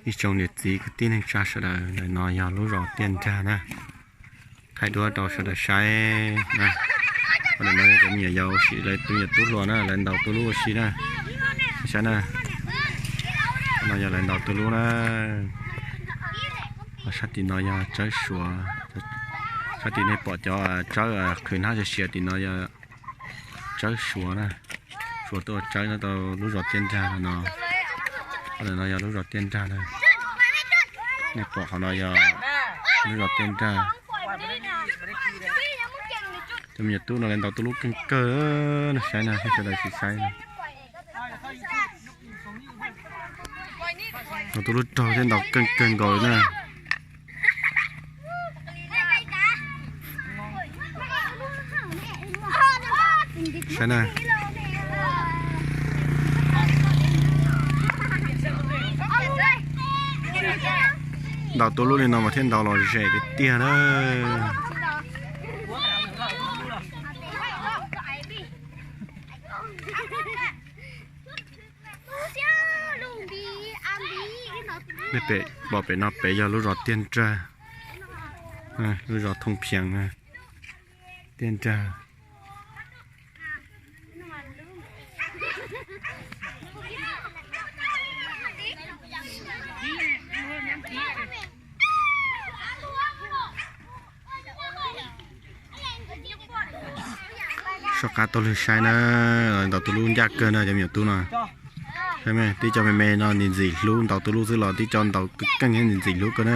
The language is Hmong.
Ib tsoom niam txiv kwv tij neej tsa sawv daws, ntawm no yog lub zos Tiaj Nrag na. Thaij duab rau sawv daws saib na. Ntawm no yog cov me nyuam yaus ua si, lawv tus me nyuam tub hluas na, lawv ntaus tuj lub ua si na. Saib na, no yog lawv ntaus tuj lub na. Sab tim no yog tsawb suav. Sab tim nej pom cov tsawb qhwv hnab siav siav tim no yog tsawb suav na. Suav tuaj ua tsawb nyob rau lub zos Tiaj Nrag no. Ntawm no yog lub zos Tiaj Nrag na. Nej pom qhov no yog lub zos Tiaj Nrag. Cov me nyuam tub no lawv ntaus tuj lub keej kawg na, saib na, sawv daws sim saib na. Ntaus tuj lub rog thiab ntaus keej kawg nkaus li na. Saib na. Ntaus tuj lub li no mas thiaj ntaus los zem tiag tiag na. Nej pom pem no pem yog lub zos Tiaj Nrag. Lub zos Thoo Phias, Tiaj Nrag. Soj qab taug lw saib na, ntaus tuj lub ncaj kawg na cov me nyuam tub no. Tib co me me no ntxim ntxim hlub, ntaus tuj lub xwb los tib co ntaus keej thiab ntxim ntxim hlub kawg na.